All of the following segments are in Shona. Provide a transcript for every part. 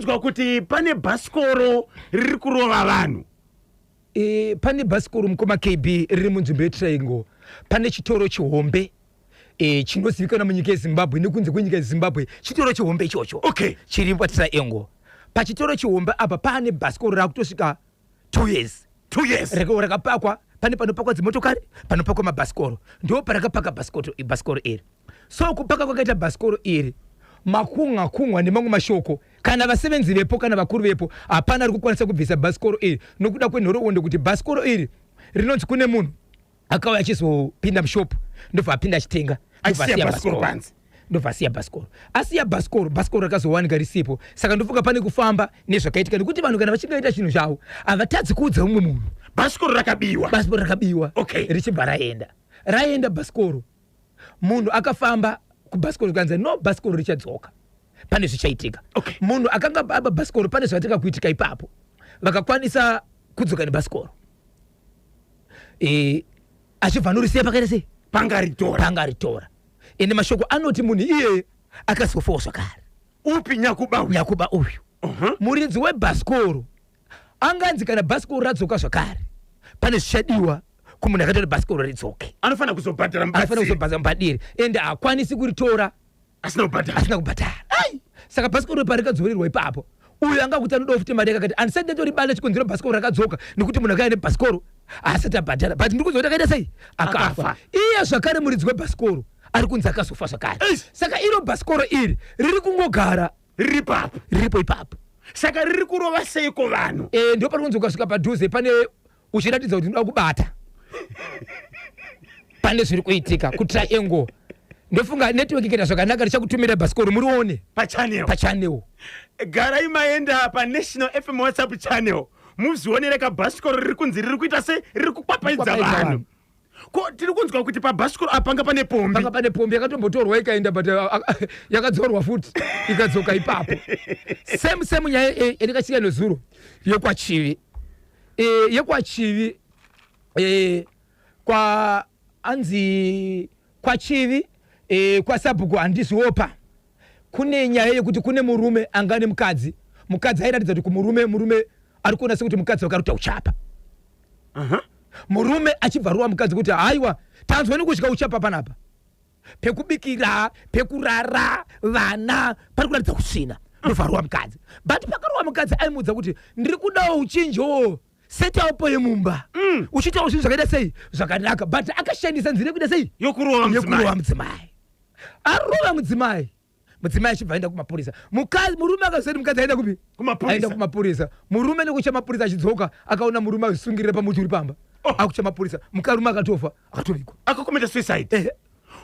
Tanzwa kuti pane bhasikoro riri kurova vanhu. E, pane bhasikoro mukoma KB riri munzvimbo yeTriangle. Pane chitoro chihombe e, chinozivikanwa munyika yeZimbabwe nekunze kwenyika yeZimbabwe. Chitoro chihombe ichocho chiri paTriangle. Pachitoro chihombe apa pane bhasikoro rakutosvika 2 years. 2 years. Rakapakwa pane panopakwa dzimotokari, panopakwa mabhasikoro. Ndipo parakapaka bhasikoro iri. So kupaka kwakaita bhasikoro iri makunga kungwa nemamwe mashoko, kana vasevenzi vepo kana vakuru vepo hapana ari kukwanisa kubvisa bhasikoro iri nokuda kwenhoroondo kuti bhasikoro iri rinonzi kune munhu akauya achizopinda mushopu, ndobva apinda achitenga, ndobva Achisiya asiya bhasikoro bhasikoro panze. Ndobva asiya bhasikoro, asiya bhasikoro, bhasikoro rakazowanika risipo. Saka ndofunga pane kufamba nezvakaitika, nekuti vanhu kana vachinge vaita chinhu chavo havatadzi kuudza mumwe munhu. Bhasikoro rakabiwa. Bhasikoro rakabiwa. Richibva raenda bhasikoro. Munhu akafamba kubhasikoro kukanzi no, bhasikoro richadzoka, pane zvichaitika. Munhu akanga aba bhasikoro, pane zvakatika kuitika ipapo, vakakwanisa kudzoka nebhasikoro, achibva anorisiya pakaita sei? Pangaritora. Pangaritora. Ende mashoko anoti munhu iyeye akazofawo zvakare. Upi? Nyakuba uyu? Nyakuba uyu. Muridzi webhasikoro anganzi kana bhasikoro radzoka zvakare, pane zvichadiwa kumunhu akaita kuti bhasikoro ridzoke. Anofanira kuzobhadhara. Anofanira Mubatsiri. Kuzobhadhara mubhadiri, ende haakwanisi kuritora asina kubhadhara. Asina kubhadhara. Saka bhasikoro parikadzorerwa ipapo, uyo anga kuti anodawo futi mari yakakati handisati ndatoribata. Chikonzero bhasikoro rakadzoka nekuti munhu akauya nebhasikoro haasati abhadhara, but ndiri kunzwa kuti akaita sei? Akafa. Akafa. Iye zvakare muridzi webhasikoro ari kunzi akazofa zvakare. Eish. Saka iro bhasikoro iri riri kungogara riri papo. Riripo ipapo. Saka riri kurova seiko vanhu? E, ndo pari kunzi ukasvika padhuze pane uchiratidza kuti unoda kubata, pane zviri kuitika kuTriangle. Ndofunga network ikaita zvakanaka richakutumira bhasikoro murione. Pachannel. Pachannel. Garai maenda paNational FM WhatsApp channel muzvionere kabhasikoro riri kunzi riri kuita se riri kukwapaidza Kukwapaidza vanhu. Vanhu. Ko tiri kunzwa kuti pabhasikoro apa panga pane pombi. Panga pane pombi yakatombotorwa ikaenda, but yakadzorwa futi ikadzoka ipapo. Same same nyaya yandikasiya nezuro yekwaChivi, yekwaChivi, kwa anzi kwaChivi, kwasabhuku handiziopa. Kune nyaya yekuti kune murume anga nemukadzi. Mukadzi airatidza kuti kumurume, murume ari kuona sekuti mukadzi wakaruta uchapa. Murume achibva rova mukadzi kuti haiwa, tanzwa nekudya uchapa panapa, pekubikira, pekurara, vana pari kuratidza kusvina. Ndobva rova mukadzi, but pakarova mukadzi aimuudza kuti ndiri kudawo uchinjewo setup yemumba, uchiitawo zvinhu zvakaita sei? Zvakanaka. But akashandisa nzira yekuita sei? Yokurova mudzimai. Yekurova mudzimai. Arova mudzimai, mudzimai achibva aenda kumapurisa. Mukadzi, murume akazoti mukadzi aenda kupi? Kumapurisa. Aenda kumapurisa. Murume nekutya mapurisa achidzoka akaona murume azvisungirira pamuti uri pamba. Akutya mapurisa, mukarume akatofa, akatovigwa. Akakomita suicide. Ehe.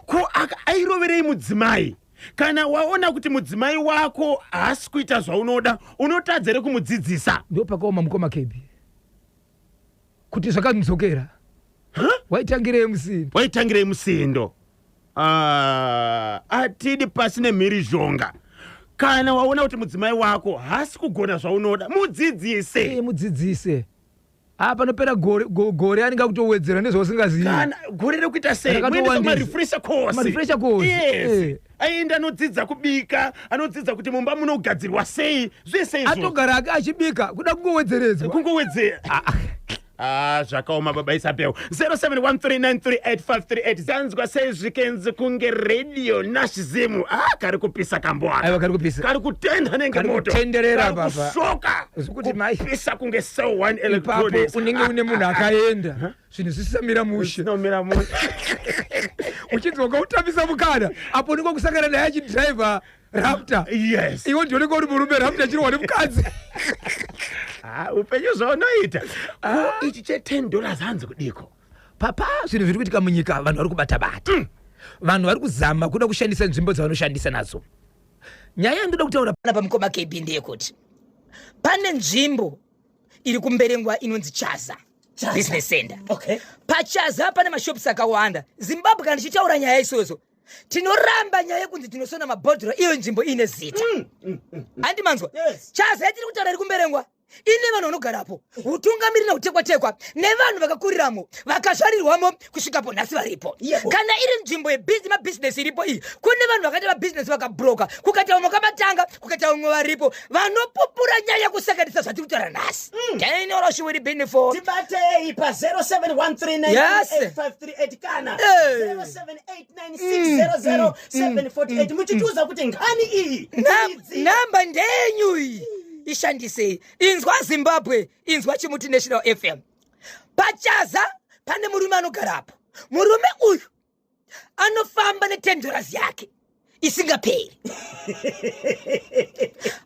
Ko airoverei mudzimai? Kana waona kuti mudzimai wako haasi kuita zvaunoda, unotadza here kumudzidzisa? Ndo pakaoma, mukoma KB, kuti zvakamudzokera. Waitangirei musindo? Waitangirei musindo? Ah, atidi pasi nemhirizhonga. Kana waona kuti mudzimai wako haasi kugona zvaunoda, mudzidzise. Mudzidzise. Ah, panopera gore, gore anenge akutowedzera nezvausingazivi. Kana gore rekuita sei? Rakatowandisa. Muendesa marefresher course. Marefresher course. Yes. Aenda anodzidza kubika, anodzidza kuti mumba munogadzirwa sei, zvese izvo. Atogara ake achibika, kuda kungowedzeredzwa. Kungowedzera. Ah, zvakaoma baba Isabel. 0713938538. Zanzwa sei zvikenzi kunge Radio Nashizimu. Ah, kari kupisa kambo aka. Aiwa, kari kupisa. Kari kutenda nenge Kari moto. kutenderera, Kari baba. kushoka. Zvekuti mai- Kupisa kunge Cell One Ipapo Electronics. unenge une munhu akaenda, zvinhu zvisisamira mushe. Zvinomira mushe. Uchinzi wakautambisa mukana apo unenge kusangana naye achidhiraivha Raptor. Iwe ndionenge uri murume, Raptor achirwa nemukadzi. Ah, upenyu zvaunoita. Ko ichi che $10 hanzi kudiko? Papa, zvinhu zviri kuitika munyika, vanhu vari kubata bata, vanhu vari kuzama kuda kushandisa nzvimbo dzavanoshandisa nadzo. Nyaya yandoda kutaura panapa, mukoma KB, ndeyekuti pane nzvimbo iri kuMberengwa inonzi Chaza Business Center. PaChaza pane mashops akawanda. Zimbabwe, kana tichitaura nyaya isozo, tinoramba nyaya yekunzi tinosona mabhodhoro, iyo nzvimbo ine zita. Handi manzwa? Yes. Chaza yatiri kutaura iri kuMberengwa. Ine vanhu vanogarapo, utungamiri neutekwatekwa nevanhu vakakuriramo, vakazvarirwamo kusvikapo nhasi varipo. Kana iri nzvimbo yemabhizinesi iripo iyi, kune vanhu vakaita mabhizinesi vakabhuroka, kukaita vamwe vakamatanga, kukaita vamwe varipo vanopupura nyaya kusakanisa zvatiri kutaura nhasi. Tainora benefo. Tibatei pa 0713938538 kana 0789600748 muchitiudza kuti nkhani iyi namba ndenyu iyi, ishandisei. Inzwa Zimbabwe, inzwa Chimuti National FM. Pachaza pane murume anogarapo. Murume uyu anofamba ne10 dollars yake isingaperi.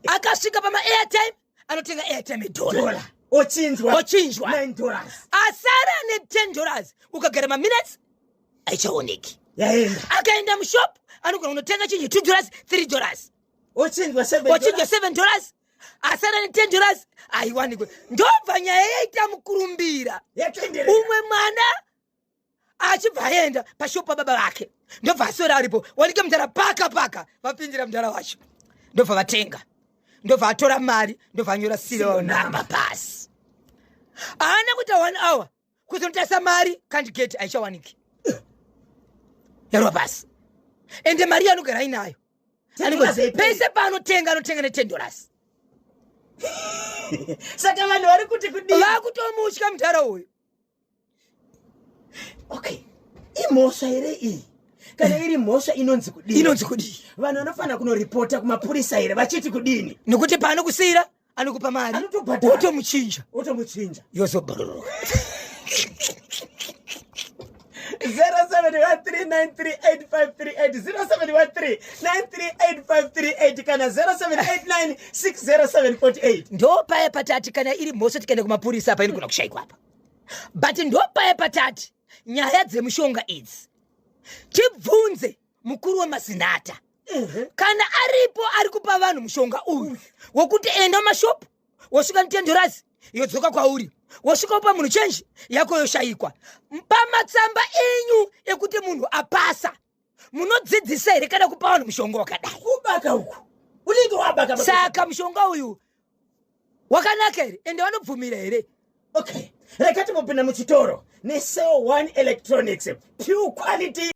Akasvika pama-airtime, anotenga airtime edhola. Dola ochinjwa. Ochinjwa. $9. Asara ne10 dollars, ukagara maminutes aichaoneki. Yaenda. Akaenda mushop, anogona kunotenga chinhu $2, $3. Ochinjwa 7. Ochinjwa $7, asara ne10 dollars, haiwanikwe. Ndobva nyaya yaita mukurumbira. Yatenderera. Umwe mwana achibva aenda pashopu pababa vake, ndobva aswera aripo, wanike mudhara paka paka vapindira mudhara wacho, ndobva vatenga, ndobva atora mari, ndobva anyora serial number pasi. Haana kuita one hour kuzonotarisa mari, kandigeti haichawaniki, yarwa pasi. Ende mari yaanogara ainayo. Pese paanotenga, anotenga ne10 dollars. Saka vanhu vari kuti kudii? Vakutomutya mudhara uyu. Okay, imhosva here iyi? Kana iri mhosva, inonzi kudini? Inonzi kudii? Vanhu vanofanira kunoripota kumapurisa here, vachiti kudini? Nekuti paanokusiyira anokupa mari. Anotobhadhara. Wotomuchinja. Wotomuchinja. Yozobhororoka. 0713938538, 0713938538 kana 0789600748. Ndo paya patati kana iri mhosva, tikaenda kumapurisa apa inogona kushayikwa apa, but ndo paya patati nyaya dzemushonga idzi tibvunze mukuru wemazinata kana aripo ari kupa vanhu mushonga uyu wokuti enda mumashopu, wosvika ne10 dollars, yodzoka kwauri, wosvika upa munhu chenji yako, yoshayikwa. Pamatsamba enyu ekuti munhu apasa, munodzidzisa here kana kupa vanhu mushonga wakadai? Kubaka uku unenge wabaka. Saka mushonga uyu wakanaka here? Ende vanobvumira here? Okay, reka timbopinda muchitoro neCell One Electronics, pure quality.